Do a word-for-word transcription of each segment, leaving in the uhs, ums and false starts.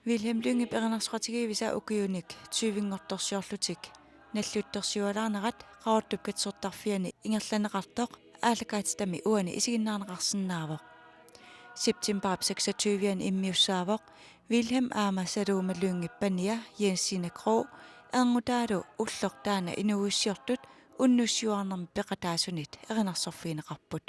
Wilhelm Lyngep erinarsoqatigiivisa ukiunik tyvenngortorsiorlutik nalliuttorsiualaarnerat Qaqortup katersortarfiani ingerlanneqartoq aallakaatitami uani isiginnaarneqarsinnaavoq. Septembarip seksogtyve-ani immiussaavoq Wilhelm aamma Salome Lyngep pania Jensine Krogh, erngutaalu ulloq taanna inuuissiortut unnussiuaarnermi peqataasunit erinarsorfigineqarput.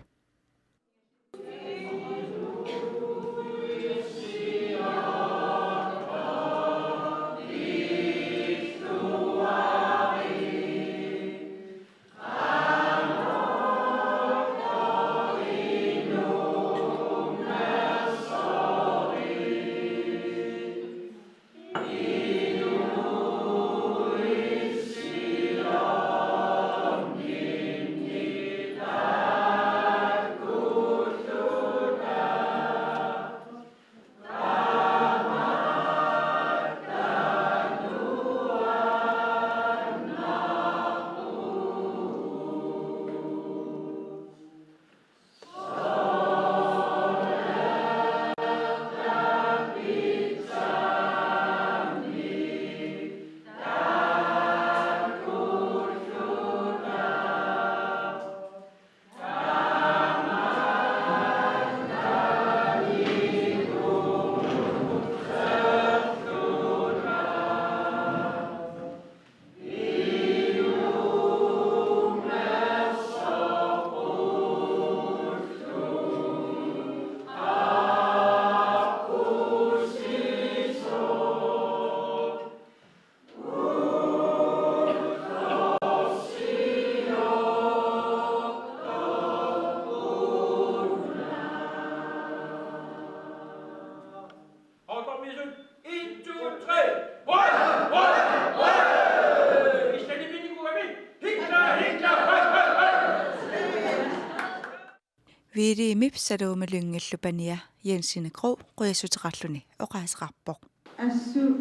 Wilhelmip Salome Lyngillu pania Jensine Krogh qujassuteqarluni oqaaseqarpoq. Assut,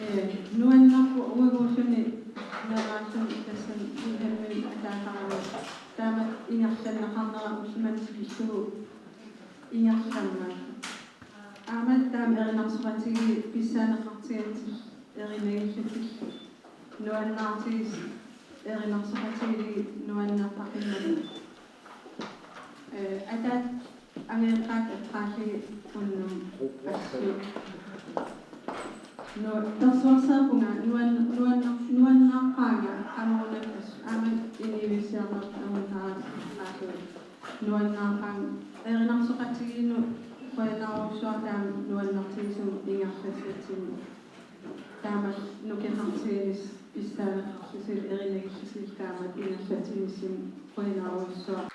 eh, nuannerpoq uaguulluni meeraalluni tassani Wilhelmimik ataataarluni. Taama ingerlanneqarnera ullumanna tikillugu ingerlammat. Aamma taama erinarsoqatigiit pissaaneqartigalugit erinagillutik nuannaartigis-, erinarsoqatigiit nuannerpaqimmata. Eh, ataatap angajoqqaat eqqaallugit unnuk assut. Nu-, persuarseerpunga nuan-, nuanna-, nuannaarpaanga qanoruna assut aamma inuuissiarneq aamma taava eqqaallugit. Nuannaarpaanga erinarsoqatigiinnut qujanarujussuaq taama nuannertigisumik ingerlatsitsinnut. Taama nukeqartiginis pissaaneqarlusi erinagillusi taama ingerlatsitsinnut qujanarujussuaq.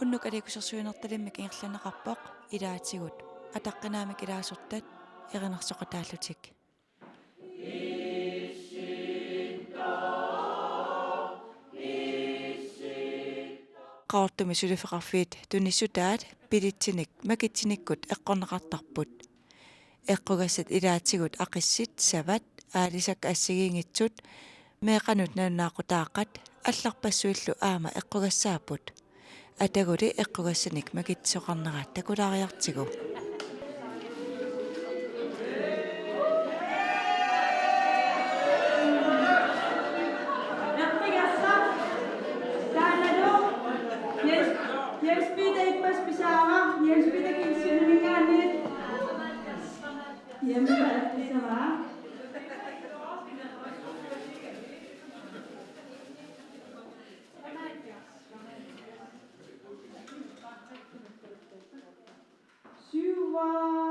Unnuk aliikkusersuinertalimmik ingerlanneqarpoq ilaatigut ataqqinaamik ilaasortat erinarsoqataallutik. Qaqortumi suliffeqarfiit tunissutaat pilitsinik makitsinikkut eqqorneqartarput. Eqqugassat ilaatigut Aqissit, Savat, Aalisakkat assigiinngitsut, meeqqanut nalunaaqutaaqqat allarpassuillu aamma eqqugassaapput. Ataguli eqqugassanik makitsisoqarnera takulaariartigu. Emma Appesava.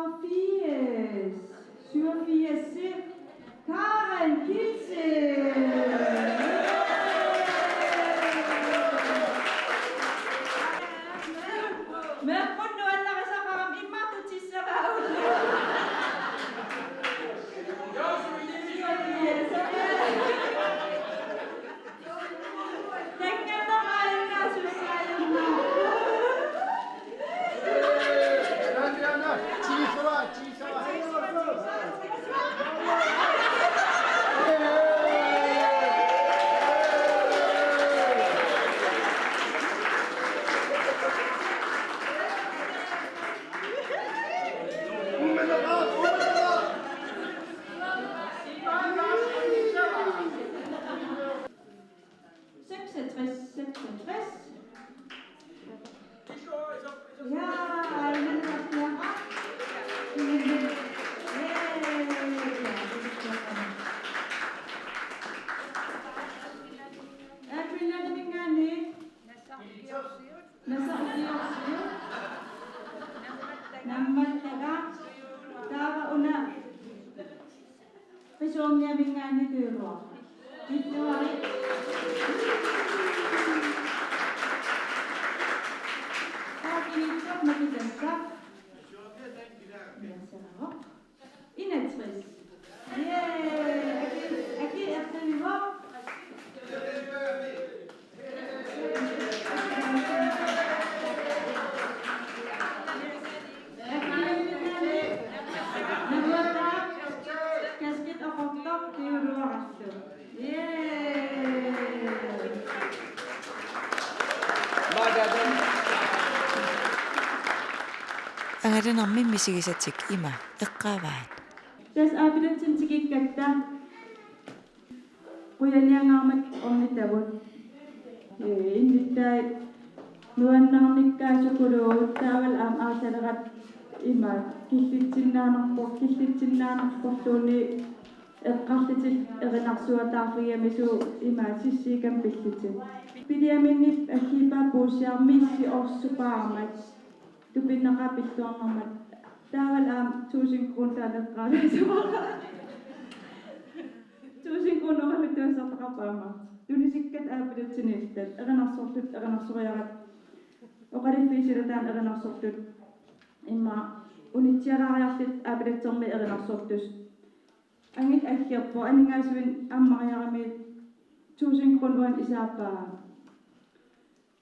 Syvogfirs. Syvogfirs. Karen Kielsen. Meeqqut nuannarisaqarami immaqa tutissavaa. Seksogtres, seksogtres. Ja, ja, ja. Aappillaanerminngaanniit. Nassarsiorsiut. Naammattaaq. Taava una. Qisunngiaminngaanniit Tujuruaq. Pilluarit. Taava Initsoq Makitassaq. Nassarsiorsiut. Enogtres. Yay! Aki, aki, ertalivoq. Kasket oqortoq Tujuruarallu. Yay! Angalanermi misigisatik ima eqqaavaat. Tassa aappalatsinnut tikikkatta. Qujaniangaarmat ornittavut. Ee, innuttaat nuannaarnikkaat sukuluugut taavalu aamma aallalerat ima killitsinnaanerput, killitsinnaanerpulluunniit eqqarlutik erinarsuataarfigigamikku ima sissiikkamik pillutik. Piliaminni aggiippaat puussiaq missi orsupaarmat. Tupinnaqaaq pilluarnermat. Taavalu aamma tusind kroner taanna eqqaalaassuara. Tusind kroner oqaluttuassartaqarpoq aamma. Tunisikkat aappalatsinnut illutat. Erinarsorlutik, erinarsoriaratsigit. Oqaluffiit silataanni erinarsorlutik. Immaqa unitsialaariarlutik aappalatsernit erinarsorlutik. Angit aggerpoq aningaasivik ammariarami tusind kroner uani isaappaa.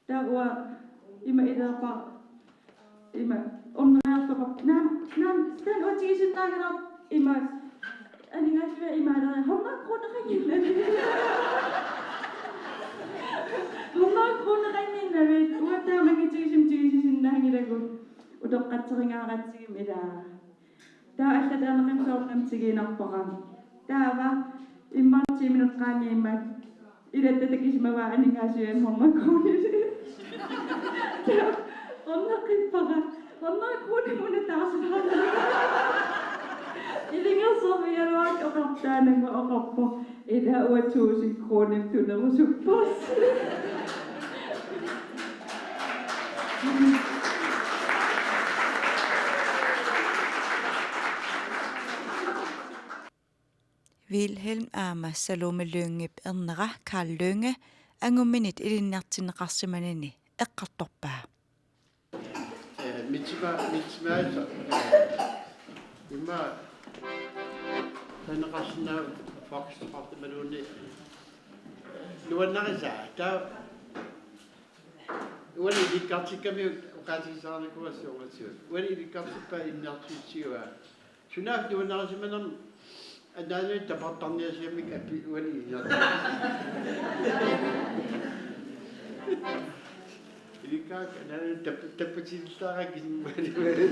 Taava uanga ima ileerpara ima orneriarlugu. Naamik, naamik, taanna uanga tigusinnaanngilara ima aningaasivik ima ileerpara hundrede kroneqannginnami. Hundrede kroneqannginnami. Uanga taama angitigisumik tigusisinnaanngilagut. Utoqqatserigaaratsigu ilaa. Taava allataaneqim soorunami tiguinnarpara. Taava immaqa ti minutsit qaangiummata ilatta takusimavaa aningaasivianut hundrede kroner. Taava orneqqippara. Hundrede kroner una taarsilaarnera. Ilungersorfigaluarakku oqartaananga oqarpoq: Ila uanga tusind kroner tunerusuppoq. Vilhelm aamma Salome Lyngep ernera Carl Lynge angumminit ilinniartinneqarsimanini eqqartorpaa. Eh, mitsima-, mitsimaasoq, eh, ima taneqarsinnaavoq foxtrot imaluunniit nuannarisaa. Taava uani ilikkartikkamiuk oqaatigisarnikuuara siornatigut. Uani ilikkartippaat innersuussiua. Sunaaffa nuannarisimanermi anaanani tapertarniasigamik api uani inertaa. Ilikkaak anaanani tap-, tapputillaarakkit uani.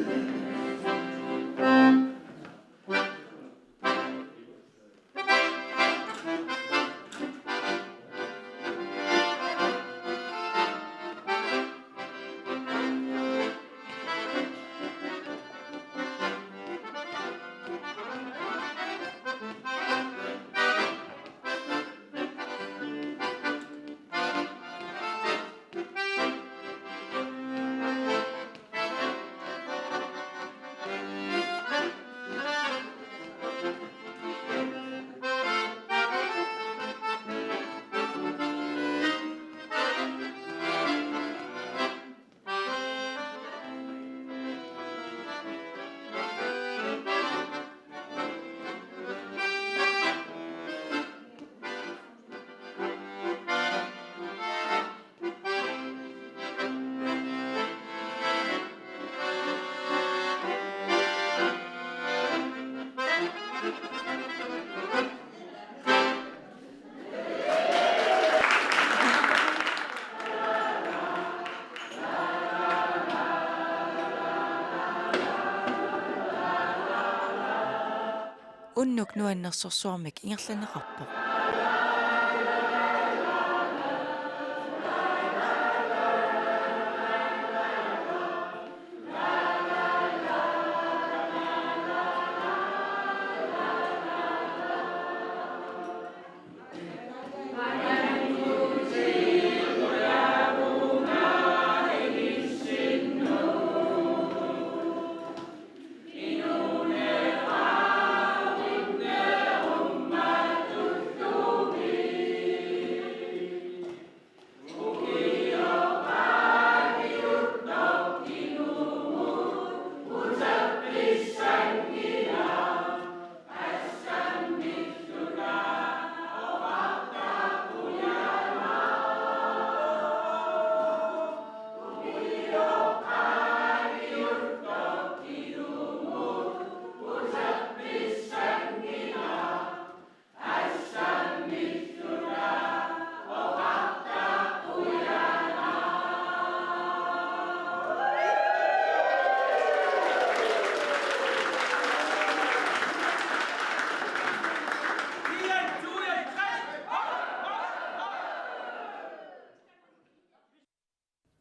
Unnuk nuannersorsuarmik ingerlanneqarpoq.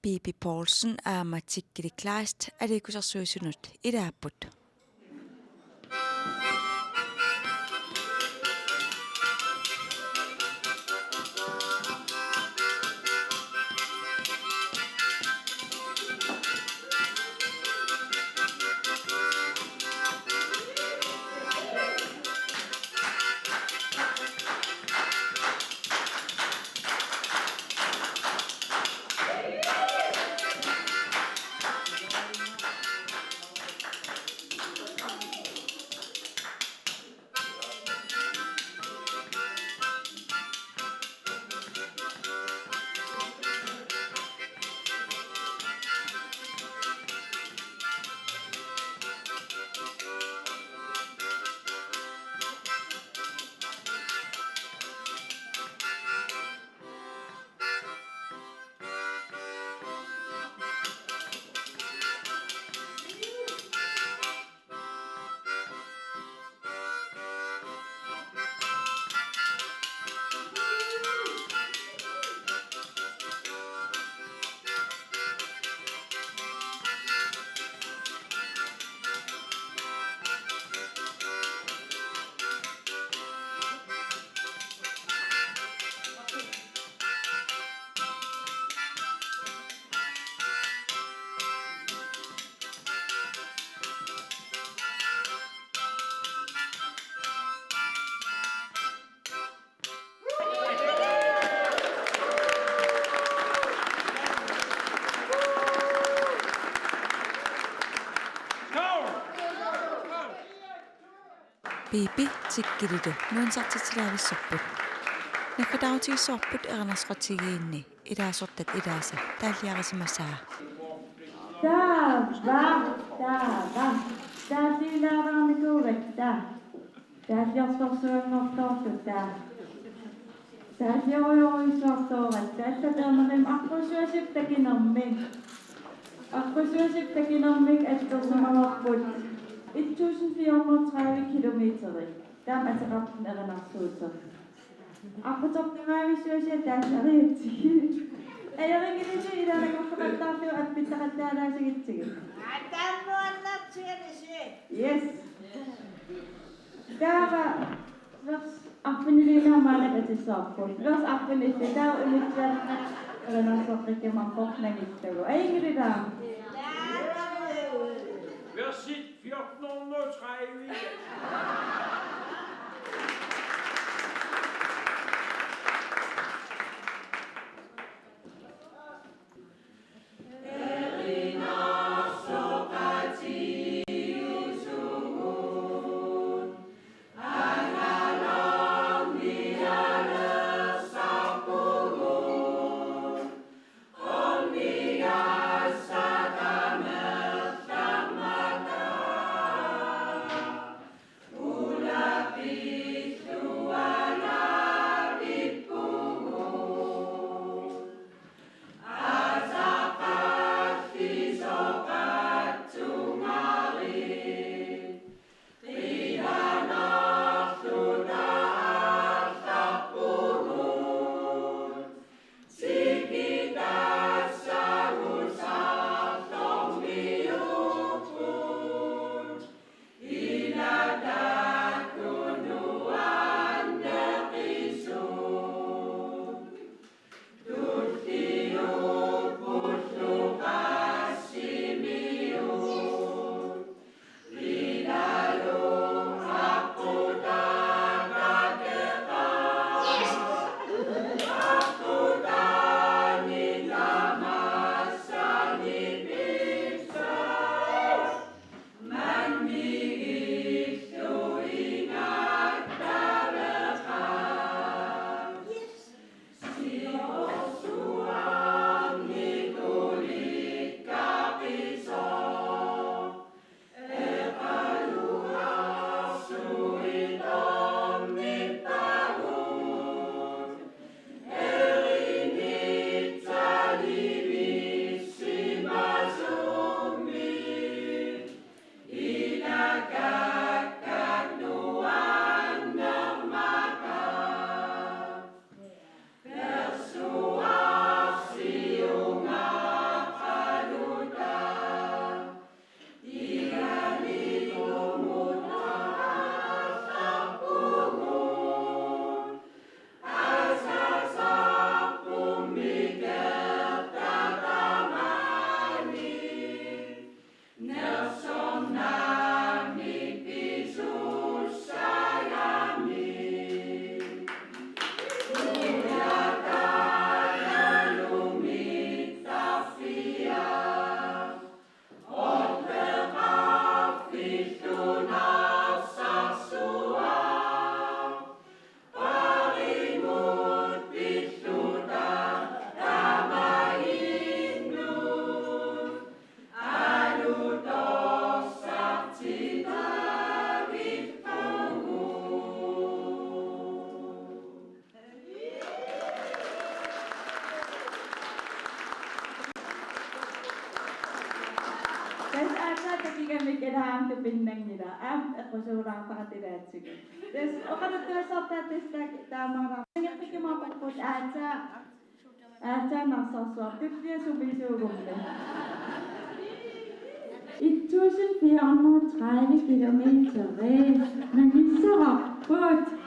Bibi Poulsen aamma Tikkili Kleist aliikkusersuisunut ilaapput. Bibi Tikkililu nuannaartitsilaavissorput. Naggataarutigissavarput erinarsoqatigiinni ilaasortat ilaasa taalliarisimasaa. Taava, taava, taallilaarnikuugatta. Taalliorsorsuanngortoorluta. Taalliorujoruissuartooratta. Allapernerim aqqusuasip takinermik. Aqqusuasip takinermik attorsimavarput et tusind fire hundrede tredive kilometeri. Taama ateqarpunga erinarsuuteq. Aqqutertagaavissuasiat taallariatsigit. Ajorinngilatit ilaannaqqattaarlugu appitaqattaalaasigitsigit. Ataannuannartigalisi. Yes. Taava vers arfiniliinnaq maanna atissavarput. Vers arfinillit taava unitsiarna erinarsoqqikkumaarpoq nangillugu. Ajunngilaq. Versit fjorten hundrede og tredive. Innanngila aamma eqqusuulaartaqatilaatsigu. Tassa oqaluttuassartaa tassa taamaara. Sangeqqikkumaarparput aatsaat. Aatsaat narsarsuartut sumisuugummi. Et tusind fire hundrede tredive kilometer. Nangissaqarput.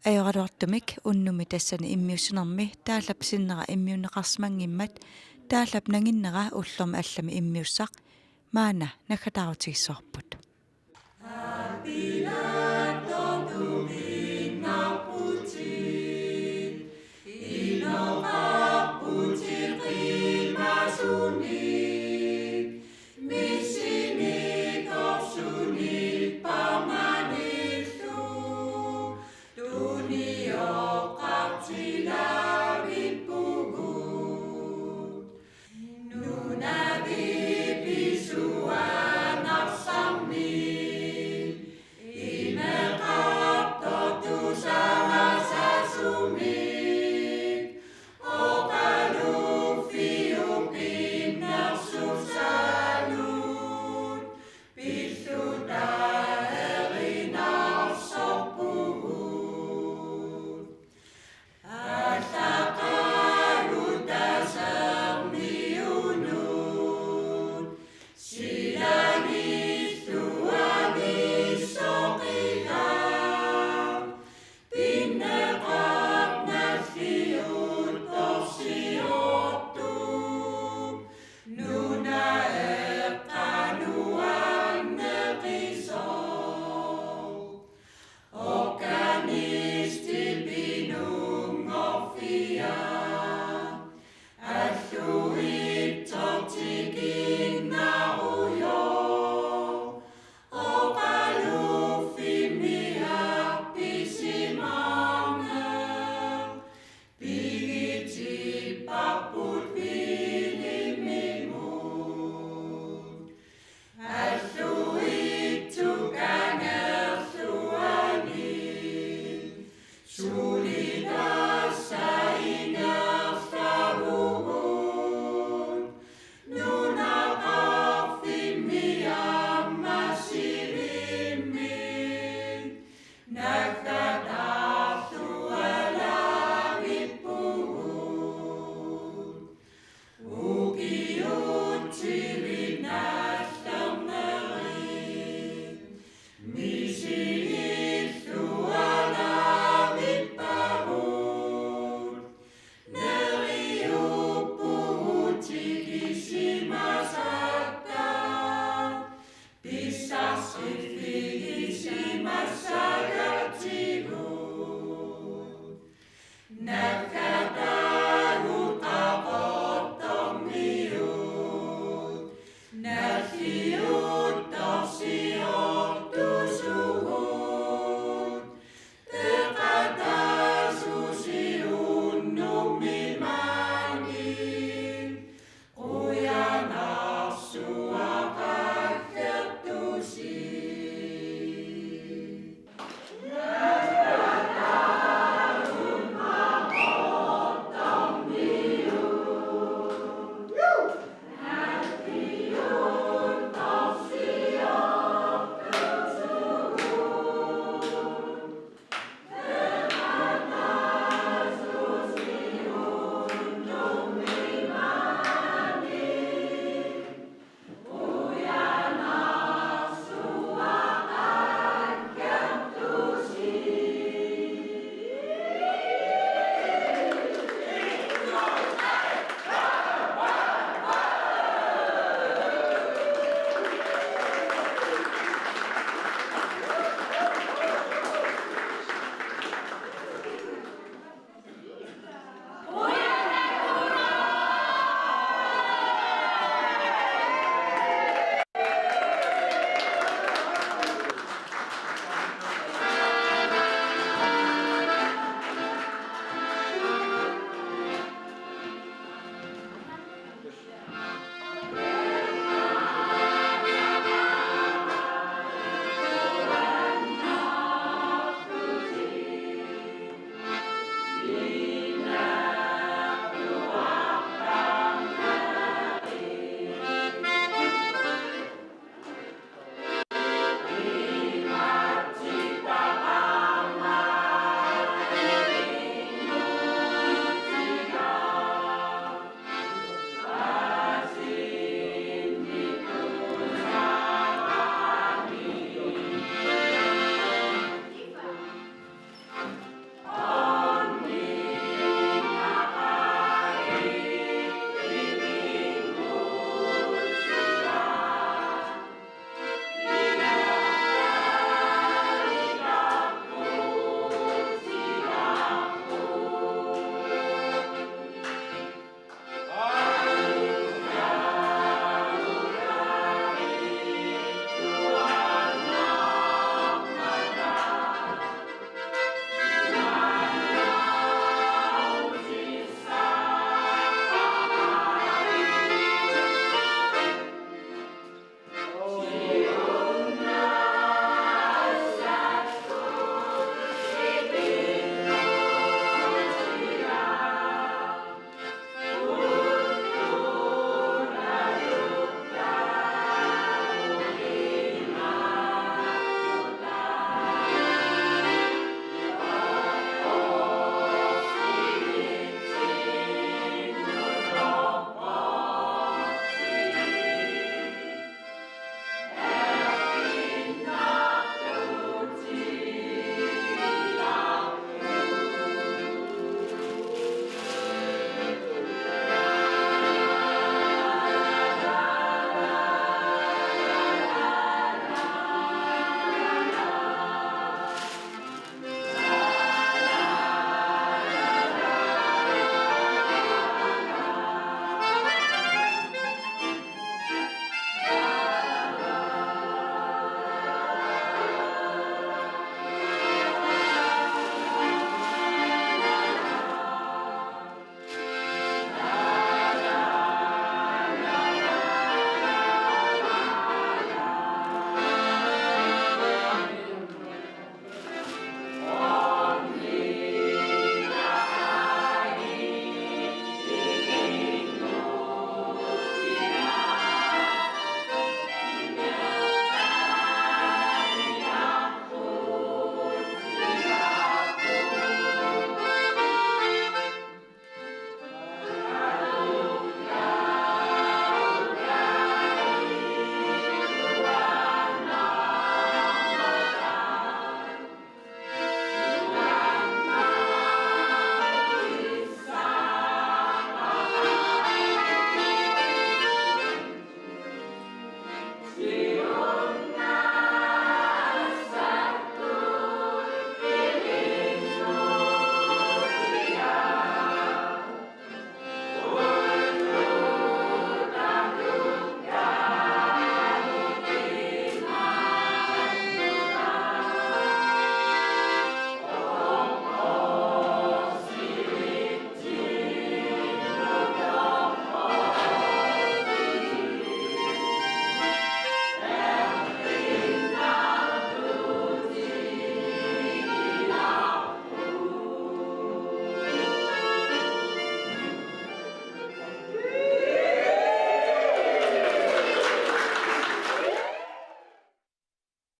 Ajoraluartumik unnummi tassani immiussinermi taallap sinnera immiunneqarsimanngimmat, taallap nanginnera ullormi allami immiussaq, maanna naggataarutigissavarput.